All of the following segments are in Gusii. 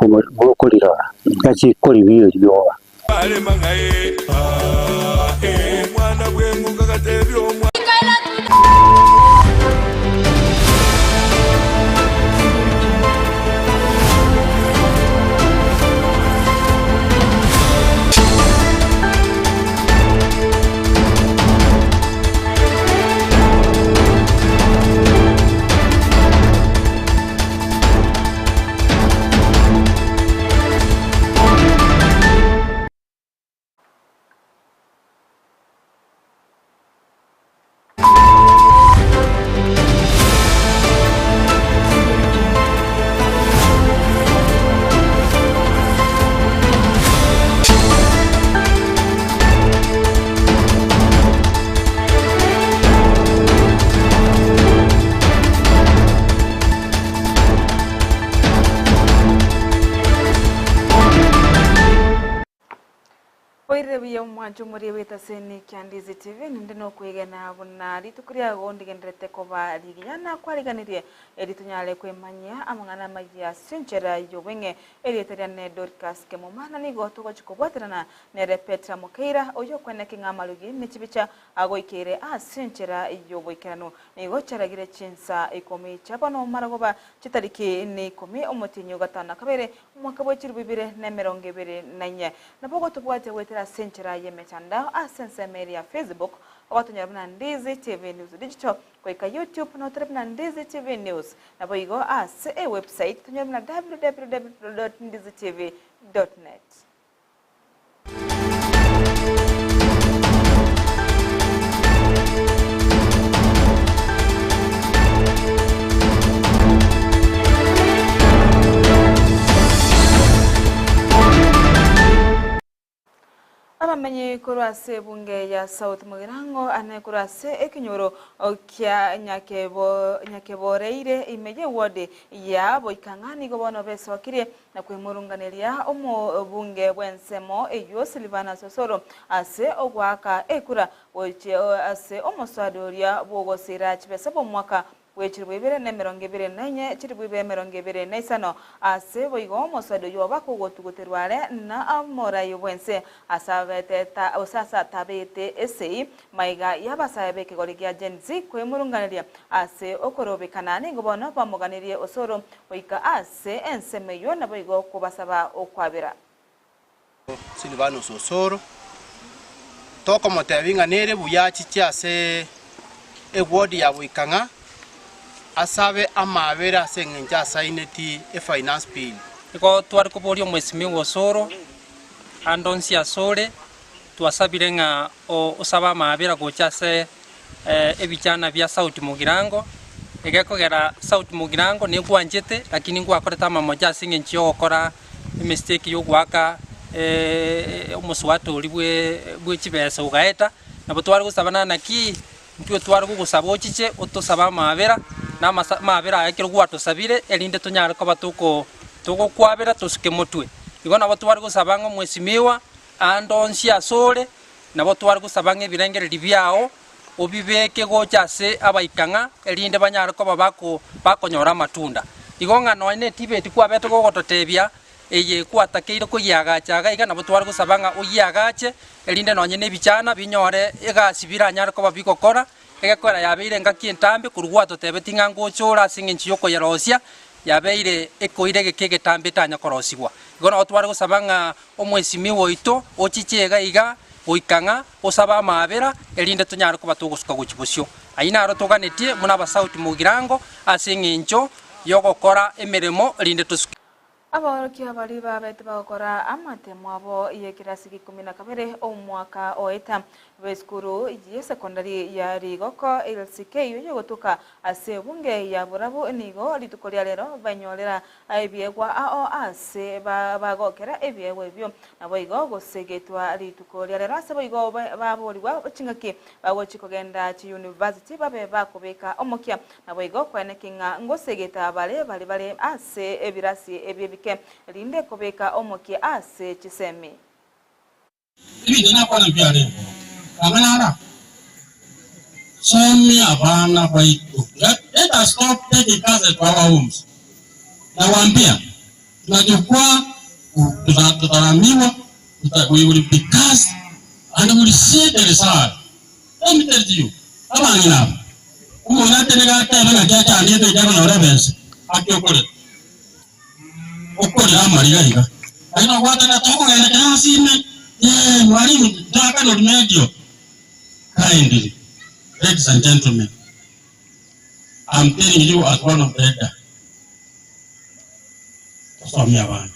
Gokorirora, gachia koribia erioba. Boirire buya omwancho omoria bw'etaseni kia Ndizi TV, ninde nokwegena buna rituko riago ndigendererete koba rigiya nakwariganirie erio tonyare kwemanyia amang'ana amayia ase enchera y'obweng'e. Erieta riane Dorcas Kemuma na nigo togochia kobwaterana nere Petra Mokeira oyio okweneke ng'a amarugi ne chibicha agoikeire ase enchera y'oboikeranu. Nigo chiaragire chinsa ikomi chia bono maragoba chitariki neikomi omotienyi o gatano na kabere omwaka bwe chilifu ibere na emerongo ebere na inye. Nabo ogotobwatia goetera ase enchera y'emetandao ase ensemo eria ya Facebook ogotonyora buna Ndizi TV News Digital goika YouTube notore buna Ndizi TV News naboigo ase ewebsite tonyore buna www.ndizitv.net. Abamenyi korwa ase ebunge ya South Mugirango ane korwa ase ekenyoro kia Nyakeboreire ime y'eward ya Boikang'a nigo bono besokirie na kwemurunganeria omobunge bw'ensemo eyio Silvanus Osoro ase ogoaka ekura gochia ase omoswada oria bw'ogosira chibesa bw'omwaka bwe chilifu ibere na emerongo ebere na inye, chilifu ibere emerongo ebere na isano. Ase boigo omoswada oyio oba kogotuguterwa are na omoraai bw'ense ase abete gose ase atabete esegi maiga y'abasae b'ekegori gia Gen Z kwemurunganeria ase okorobekana nigo bono bamoganirie Osoro goika ase ensemo eyio naboigo kobasaba okwabera. Silvanus Osoro, tokomotebia ng'a nere buya achiche ase eward ya Boikang'a asabe amabera ase eng'encho asaineti efinance bill. Nigo tware koboria omwesimigwa Osoro ande onsi asore, twasabire ng'a osabe amabera gocha ase ebichana bia South Mugirango, egekogera South Mugirango negwanchete lakini ngwakorete amamocha ase eng'encho yogokora emistake yogoaka omoswata oria bwe bwe chibesa ogaeta, nabo tware gosaba naki intwe tware gogosaba ochiche otosabe amabera, na amasa amabera aya ekero gwatosabire erinde tonyare koba toko togokwabera tosuke motwe. Igo nabo tware gosaba ng'a omwesimiwa ande onsi asore, Nabo tware gosaba ng'a ebirengererio biao obibeke gocha ase abaikang'a, erinde banyare koba bako bakonyora amatunda. Igo ng'a nonya netibeti kwabete gogototebia, eye gwatakeire koyiagacha iga iga, nabo tware gosaba ng'a oyiagache, erinde nonya nebichana binyore egasi biranyare koba bigokora, egekoera yabeire engaki entambe korwa gwatotebetie ng'a ngocha ore ase eng'encho y'okoyerosia, yabeire ekoira egeka egetambe etanya korosigwa. Igo nabo tware gosaba ng'a Omwesimiwa oito ochiche iga iga goika ng'a osabe amaabera, erinde tonyare koba togosuka gochia bosio. Ayio naro toganetie buna abasauti mogirango ase engencho y'ogokora emeremo erinde tosuke. Abaorokia baria babete bagokora amatemo abo y'ekerasi gia ikomi na kabere omwaka oeta b'esukuru y'esekondari ya Rigoko LCK oyogotoka ase ebunge ya Borabu nigo rituko ria rero banyorera Ebiegwa ao aase bagokera ebiegwa ebio, naboigo gosegetwa rituko ria rero. Ase boigo baborigwa chingaki bagochia kogenda chiyunivasiti babe bakobeka omokia, naboigo koeneki ng'a ngosegeta bare baria bare ase ebirasi ebi ebike, erinde kobeka omokia ase chisemi. Ebinto nakwana mbiarengeo, amang'ana ara, Somia abana baito, let us stop taking cases to our homes. Nawaambia. Tunachukua tutaramiwa, we will be cursed and we will see the result. Let me tell you, abang'ina aba, omonto ate nigo atebe ng'aki achandete ekiagera akonyora ebesa, ake okorera. Okorera amariga iga. Lakini ogwata ng'a tokogenda kerasi ime, eh, mwalimu toakane remedio. Kindly, ladies and gentlemen, I'm telling you as one of the elder, tosomie abana.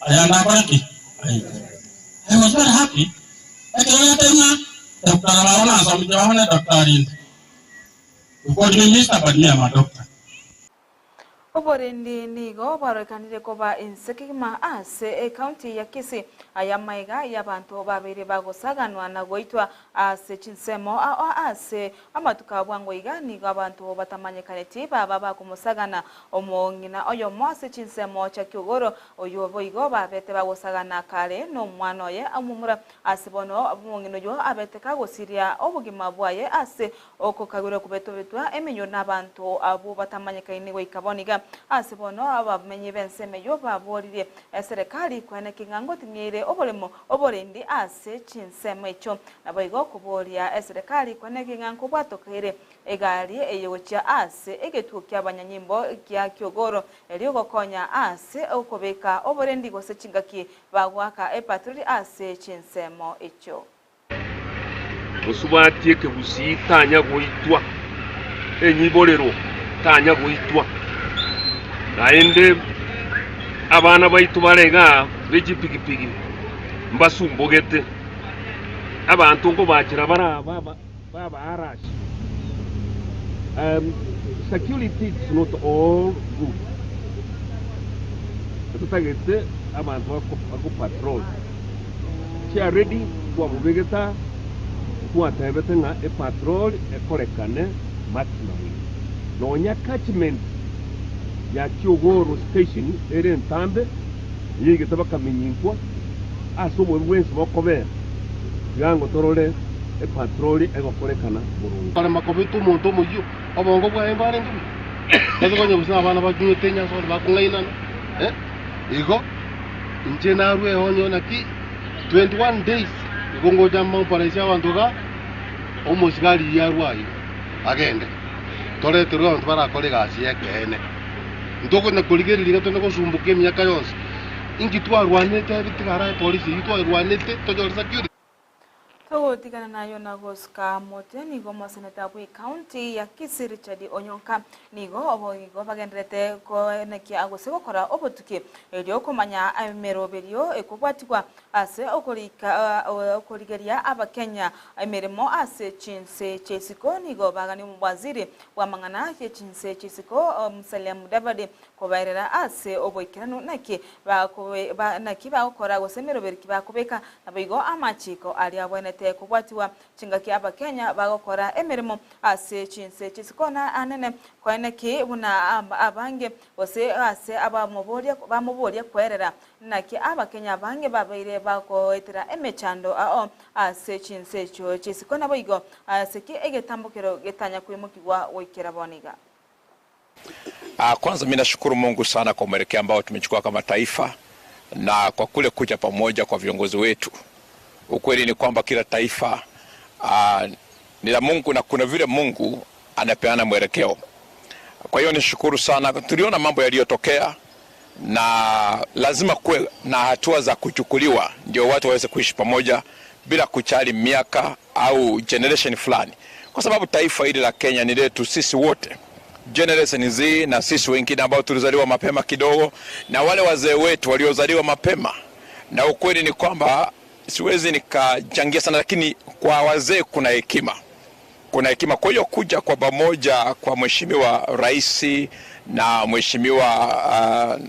Aya ndakore ki? Aye. I was very happy ekero gete ng'a Doctor baba nansomete baba ne Doctor rinde. You called me Mister but me am a doctor. Oborendi nigo bwarorekanire koba inse kegima ase ecounty ya Kisii aya amaiga y'abanto babeire bagosaganwa na goitwa ase chinsemo ao ase amatuko a bwango iga nigo abanto batamanyekaneti baba bakomosagana omong'ina oyomo ase chinsemo chia Kiogoro oyio boigo babete bagosagana kare nomwana oye omomura ase bono omong'ina oyio abete kagosiria obogima bwaye ase Okokagwera kobetwa-betwa emenyo nabanto abwo batamanyekaini goika bono iga. Ase bono abamenyi b'ensemo eyio baboririe eserekari koeneki ng'a ngoting'eire oboremo oborendi ase chinsemo echio. Naboigo koboria eserekari koeneki ng'a nkobwatokeire egari eye gochia ase egetuo ki'abanyanyimbo gia Kiogoro erio gokonya ase okobeka oborendi gose chingaki bagoaka epatroli ase chinsemo echio. Mosubati ekegusii tanya goitwa, enyiborero tanya goitwa. Naende abana baito bare igaa be chipigipigi mbasumbogete, abanto nkobachera bare aba babaarashe. Security is not all good, totagete abanto bako patrol. Chiaredi twamobegete aa, twatebete ng'a epatrol ekorekane maximum ime. Nonya catchment ya Kiogoro station ere entambe, eyaigete bakaminyintwa ase omobe bwensi bokobera, tiga ango torore epatrol egokorekana boronge. Karema kobeta omonto omoyio, obongo bwaye mbwarenge buya? Gose konya gose abana bakinywete enyasore bakong'ainana, eh? Igo Inche narue eonyo naki 21 days igo ngocha mparaise abanto iga omosigari riria arue aiga agende toreterwe abanto barakore egasi y'ekeene. Ntokonya korigereria iga tone gosumboka emiaka yonsi inki twarwanete ebitigara epolisi eyio twarwanete tonyore security. Togotigana nayo na gosuka mote nigo omoseneta bwe county ya Kisii Richard Onyonka nigo boigo bagendererete koenekia gose gokora obotuki erio komanya emeroberio ekobwatigwa ase okorika okorigeria abakenya emeremo ase chinse chiaisiko nigo bagania omowaziri bwamang'ana ye chinse chiaisiko Musalia Mudavadi kobaerera ase oboikeranu naki naki bagokora gose emeroberi ki bakobeka, naboigo amachiiko aria agwenerete kobwatigwa chingaki Abakenya bagokora emeremo ase chinse chisiko na anene koeneki buna abange gose ase abamoboria bamoboria kwerera naki Abakenya abange babeire bagoetera emechando ao ase chinse echio chisiko naboigo ase ki egetambokero getanya koimokigwa goikera bono iga. Kwanza mimi nashukuru Mungu sana kwa mwelekeo ambao tumechukua kama taifa na kwa kule kuja pamoja kwa viongozi wetu. Ukweli ni kwamba kila taifa ni la Mungu na kuna vile Mungu anapeana mwelekeo. Kwa hiyo nishukuru sana, tuliona mambo yaliyotokea na lazima kuwe na hatua za kuchukuliwa ndio watu waweze kuishi pamoja bila kuchali miaka au generation fulani, kwa sababu taifa hili la Kenya ni letu sisi wote, generation Z na sisi wengine ambao tulizaliwa mapema kidogo na wale wazee wetu waliozaliwa mapema. Na ukweli ni kwamba siwezi nikachangia sana, lakini kwa wazee kuna hekima kuna hekima. Kwa hiyo kuja kwa pamoja kwa mheshimiwa rais na mheshimiwa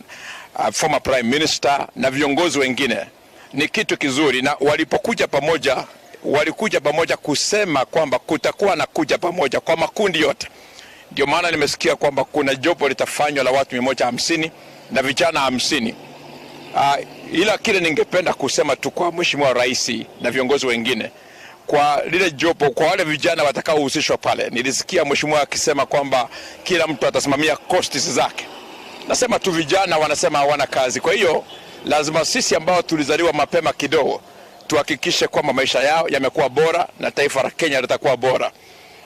former prime minister na viongozi wengine ni kitu kizuri, na walipokuja pamoja walikuja pamoja kusema kwamba kutakuwa na kuja pamoja kwa makundi yote. Ndio maana nimesikia kwamba kuna jopo litafanywa la watu 150 na vijana 50. Ila kile ningependa kusema tu kwa mheshimiwa rais na viongozi wengine kwa lile jopo, kwa wale vijana watakaohusishwa pale, nilisikia mheshimiwa akisema kwamba kila mtu atasimamia costs zake. Nasema tu vijana wanasema hawana kazi, kwa hiyo lazima sisi ambao tulizaliwa mapema kidogo tuhakikishe kwamba maisha yao yamekuwa bora na taifa la Kenya litakuwa bora.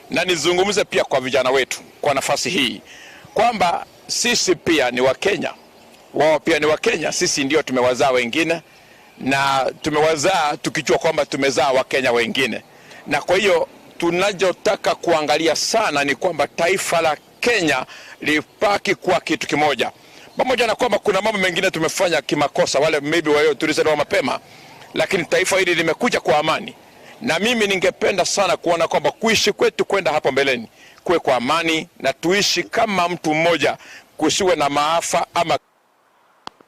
Na nizungumze pia kwa vijana wetu kwa nafasi hii kwamba sisi pia ni Wakenya, wao pia ni Wakenya. Sisi ndio tumewazaa wengine na tumewazaa tukijua kwamba tumezaa Wakenya wengine, na kwa hiyo tunachotaka kuangalia sana ni kwamba taifa la Kenya lipaki kuwa kitu kimoja, pamoja na kwamba kuna mambo mengine tumefanya kimakosa, wale maybe walio tulizaliwa mapema, lakini taifa hili limekuja kwa amani, na mimi ningependa sana kuona kwamba kuishi kwetu kwenda hapo mbeleni kuwe kwa amani na tuishi kama mtu mmoja, kusiwe na maafa ama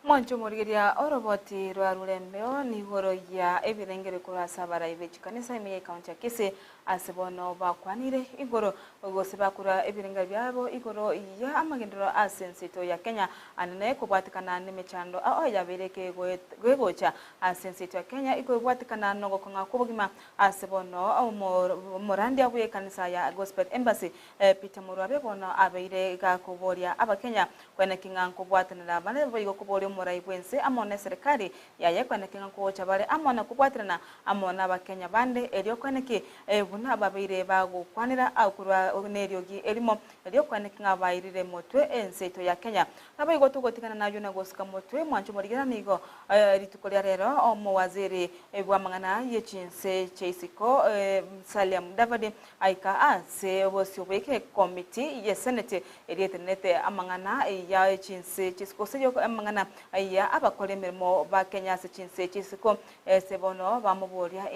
Mwanche omorigereria oroboti rwa Rurembeo nigoro ya ebirengero korwa ase abarai be chikanisa ime ya ekaunti ya Kisii ase bono bakwanire igoro gose bakorwa ebirengero biabo igoro ya amagenderero ase ense yaito ya Kenya anene kobwatekana nemechando ao yabeire kegocha ase ense yaito ya Kenya ikobwatekana nogokong'a kwobogima ase bono omorandia bwe ekanisa ya Gospel Embassy Peter Morwabe bono abeire gakoboria abakenya Kweneki ng'a nkobwatanera bare boigo koboria omorai bw'ense amo neserikari yaye kweneki ng'a nkogocha bare amo na kobwaterana amo n'Abakenya bande erio kweneki buna babeire bagokwanera korwa neriogi erimo erio kweneki ng'a bairire motwe ense yaito ya Kenya. Naboigo togotigana nayio na gosuka motwe mwanche omorigera nigo rituko ria rero omowaziri bw'amang'ana ye chinse chia isiko Musalia Mudavadi aika ase obosio bw'ekomiti ye Senate Eria etenenete amang'ana ya chinse chisiko gose amang'ana ya abakora emeremo ba Kenya ase chinse chisiko. Ase bono bamoboria,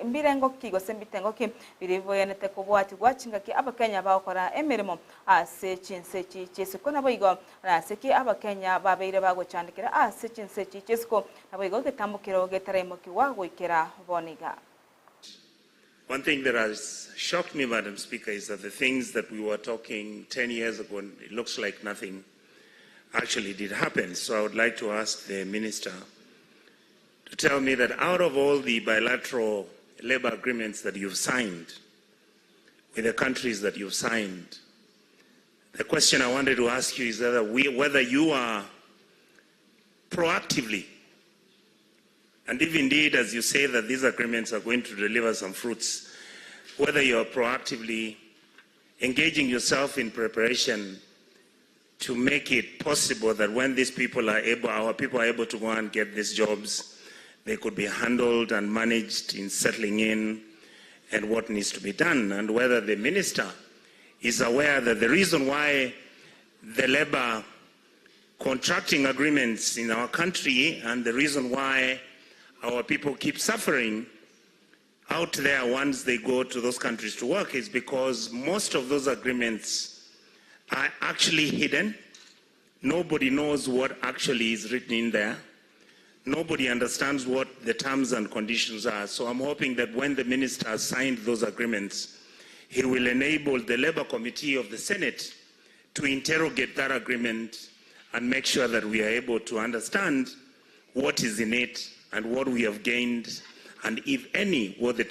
Mbirengo ki gose mbitengo ki biria bigwenerete kobwatigwa chingaki Abakenya bagokora emeremo ase chinse echi chisiko? Naboigo nase ki Abakenya babeire bagochandekera ase chinse echi chisiko? Naboigo egetambokero getaraimokigwa goikera bono iga. One thing that has shocked me, Madam Speaker, is that the things that we were talking 10 years ago, it looks like nothing actually did happen. So I would like to ask the minister to tell me that out of all the bilateral labor agreements that you've signed with the countries that you've signed, the question I wanted to ask you is whether, we, whether you are proactively and if indeed, as you say, that these agreements are going to deliver some fruits, whether you are proactively engaging yourself in preparation to make it possible that when these people are able, our people are able to go and get these jobs, they could be handled and managed in settling in and what needs to be done, and whether the minister is aware that the reason why the labor contracting agreements in our country and the reason why our people keep suffering out there once they go to those countries to work is because most of those agreements are actually hidden. Nobody knows what actually is written in there. Nobody understands what the terms and conditions are. So I'm hoping that when the minister has signed those agreements, he will enable the Labor Committee of the Senate to interrogate that agreement and make sure that we are able to understand what is in it and what we have gained and if any, what the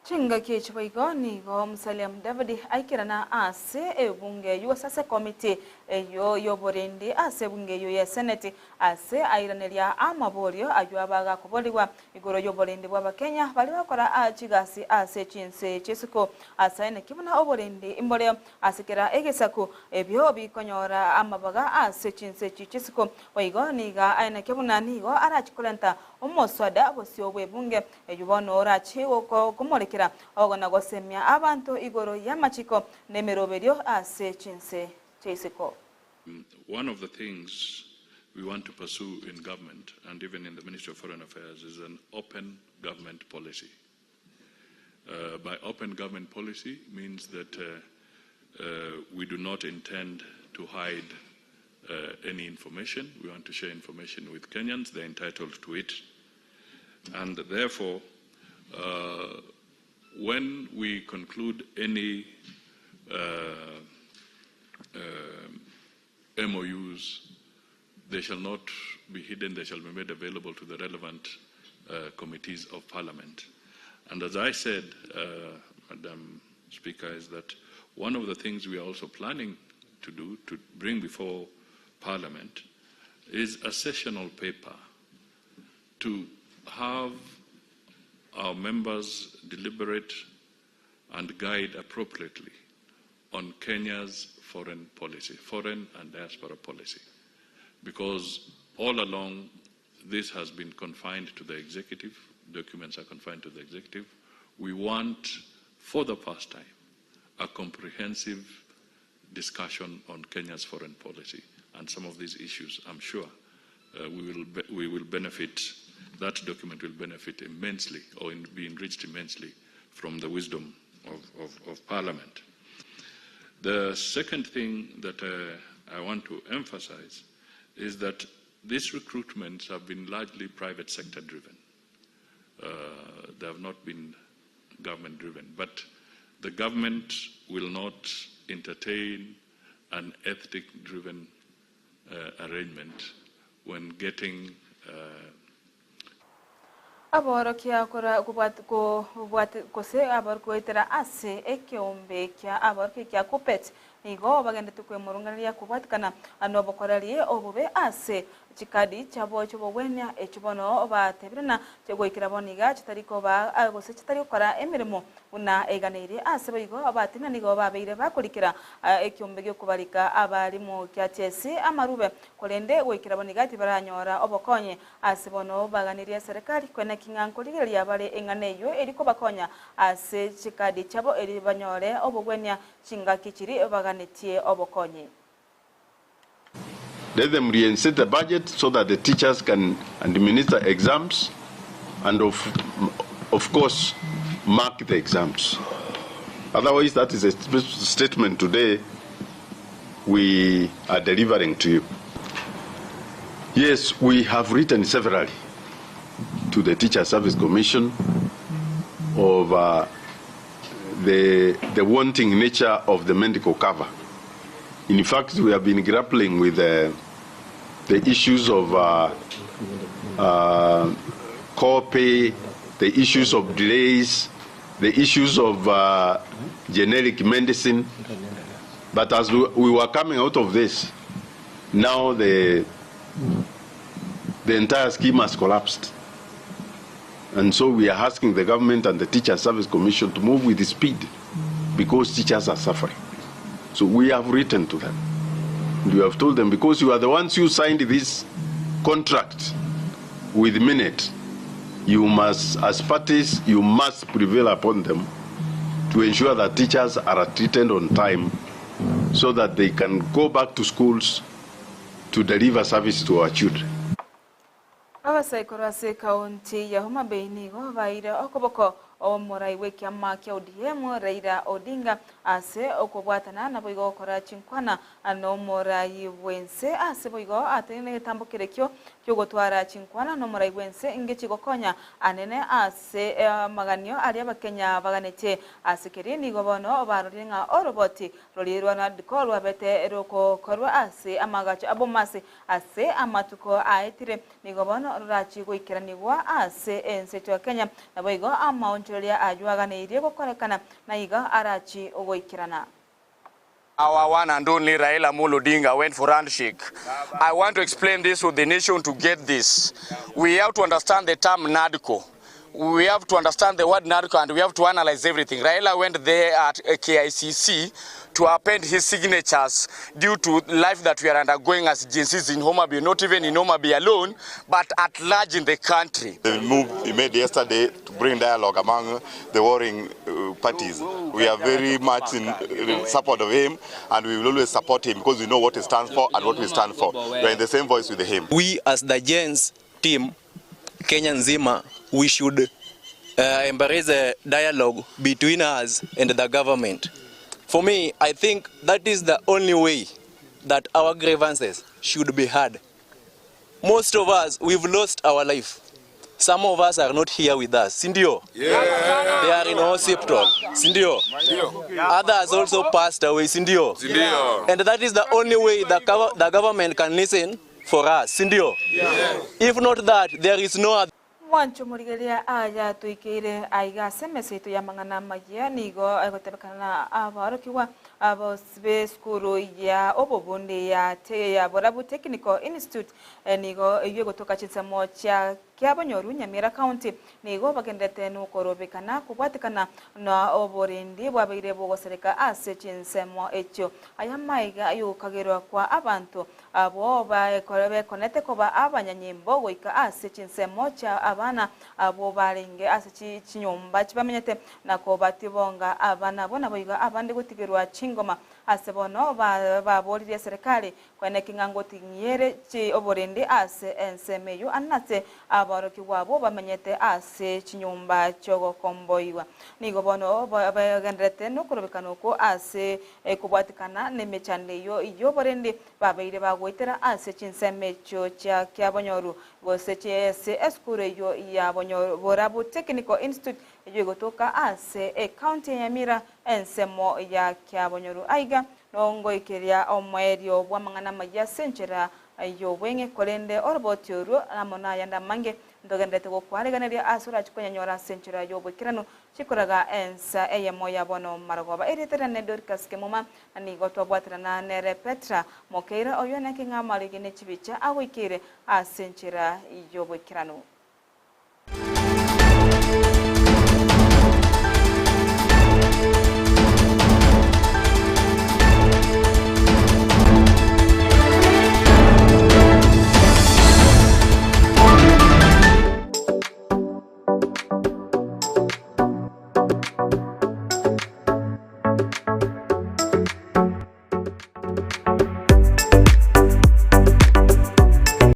Chingaki echi boigo nigo Musalia Mudavadi aikerana ase ebunge eyio gose ase ekomiti eyio y'oborendi ase ebunge eyio ye Seneti ase airaneria amaborio ayio abagakoborigwa igoro y'oborendi bw'Abakenya baria bagokora chigasi ase chinse chi'isiko ase aeneki buna oborendi mbore ase kera egesaku ebio bikonyora amabaga ase chinse echi chi'isiko. Boigo nigo aeneke buna nigo arache korenta omoswada bosio bw'ebunge Eyio bono orache komorekera na gosemia abanto igoro y'amachiko na emeroberio ase chinse chia isiko. One of the things we want to pursue in government and even in the Ministry of Foreign Affairs is an open government policy. Uh, by open government policy means that uh, uh, we do not intend to hide uh, any information. We want to share information with Kenyans. They're entitled to it. And therefore, uh, when we conclude any uh, uh, MOUs, they shall not be hidden, they shall be made available to the relevant uh, committees of parliament. And as I said, uh, Madam Speaker, is that one of the things we are also planning to do, to bring before Parliament is a sessional paper to have our members deliberate and guide appropriately on Kenya's foreign policy, foreign and diaspora policy. Because all along, this has been confined to the executive, documents are confined to the executive. We want, for the first time, a comprehensive discussion on Kenya's foreign policy. And some of these issues, I'm sure, we will benefit, that document will benefit immensely or be enriched immensely from the wisdom of Parliament. The second thing that I want to emphasize is that these recruitments have been largely private sector driven. They have not been government driven. But the government will not entertain an ethnic driven arrangement when getting Aborokia kora gose abaorokia goetera ase ekeombe kia abaorokia kia Kuppet nigo bagenderete kwemurunganeria kobwatikana nobokoreri obobe ase chikadi chiabo chi'obogwenia echio bono batebire na goikera bono iga chitari koba gose chitari gokora emeremo buna eganeirie. Ase boigo abatenena nigo babeire bakorikera ekeombe gi'okobarika abarimu kia TSC amarube korende goikera bono iga tibaranyora obokonyi. Ase bono baganirie eserekari koeneki ng'a nkorigereria bare eng'ana eyio eri kobakonya ase chikadi chiabo eri banyore obogwenia chingaki chiria baganetie obokonyi. Let them reinstate the budget so that the teachers can administer exams and of, of course mark the exams. Otherwise that is a statement today we are delivering to you. Yes, we have written severally to the Teacher Service Commission of the, the wanting nature of the medical cover. In fact, we have been grappling with the issues of co-pay, the issues of delays, the issues of generic medicine. But as we were coming out of this, now the entire scheme has collapsed. And so we are asking the government and the Teacher Service Commission to move with speed because teachers are suffering. So we have written to them. And we have told them because you are the ones who signed this contract with Minet, you must, as parties, you must prevail upon them to ensure that teachers are treated on time so that they can go back to schools to deliver service to our children. Abasae korwa ase ekaunti ya Homa Bay nigo baire okoboko omorai bw'ekiama kia ODM Raila Odinga ase okobwatana naboigo gokora chinkwana nomorai bwense ase boigo atenene egetambo kerekio kiogotwara chinkwana nomorai bwense ngechigokonya anene ase amaganio aria abakenya baganetie ase keri nigo bono barorire ng'a oroboti rori rwa NADCO rwabete rogokorwa ase amagacho abomase ase amatuko aetire nigo bono rorachi goikeranigwa ase ense ya Kenya naboigo amaonchoreria aywo aganeirie gokorekana naiga arachi ogoikerana. Our one and only Raila Amolo Odinga went for handshake. I want to explain this to the nation to get this. We have to understand the term NADCO. We have to understand the word NADCO and we have to analyze everything. Raila went there at KICC to append his signatures due to life that we are undergoing as Gen Zs in Homa Bay, not even in Homa Bay alone, but at large in the country. The move he made yesterday to bring dialogue among the warring parties, we are very much in support of him, and we will always support him because we know what he stands for and what we stand for. We are in the same voice with him. We as the Gens team, Kenya nzima, we should embrace a dialogue between us and the government. For me, I think that is the only way that our grievances should be heard. Most of us, we've lost our life. Some of us are not here with us, sindio? Yeah. They are in hospital, sindio? Others also passed away, sindio? Sindio. And that is the only way the government can listen for us, sindio? Yeah. If not that, there is no other. Mwancho morigereria aya toikeire aiga ase emesa yaito y'amang'ana amayia nigo egotebekana na abaorokigwa b'esukuru ya obobundi ya ya Borabu Technical Institute nigo eyio egotoka chinsemo chia Kiabonyoru, Nyamira County nigo bagenderete nokorobekana kobwatekana na oborendi bwabeire bogosereka ase chinsemo echio. Aya maiga yogokagerwa kwa abanto Abwo bekonete koba abanyanyimbo goika ase chinsemo chia abana abwo barenge ase chinyomba chibamenyete, na kobatibonga abana abwo naboigo abande gotigerwa chingoma. Ase bono baboririe eserekari koeneki ng'a ngoting'iere oborendi ase ensemo eyio nase aborokigwa abwo bamenyete ase chinyomba chi'ogokomboigwa. Nigo bono bagendererete nokorobekana okwo ase kobwatikana nemechando eyio y'oborendi babeire bagoetera ase chinsemo echio chia Kiabonyoru, gose ase esukuru eyio ya Borabu Technical Institute eyio egotoka ase ecounty ya Nyamira ensemo ya Kiabonyoru. Aiga nongoikeria omoerio bw'amang'ana amayia ase enchera y'obweng'e, korende oroboti orwo amo nayande amange ntogendererete gokwarigereria ase orache konyanyora ase enchera y'oboikeranu chikoraga ensa eyemo ya bono marogoba. Erieta riane Dorcas Kemuma, Na nigo twabwaterana nere Petra, mokeira oyio naki ng'a amarigi ne chibicha agoikeire ase enchera y'oboikeranu.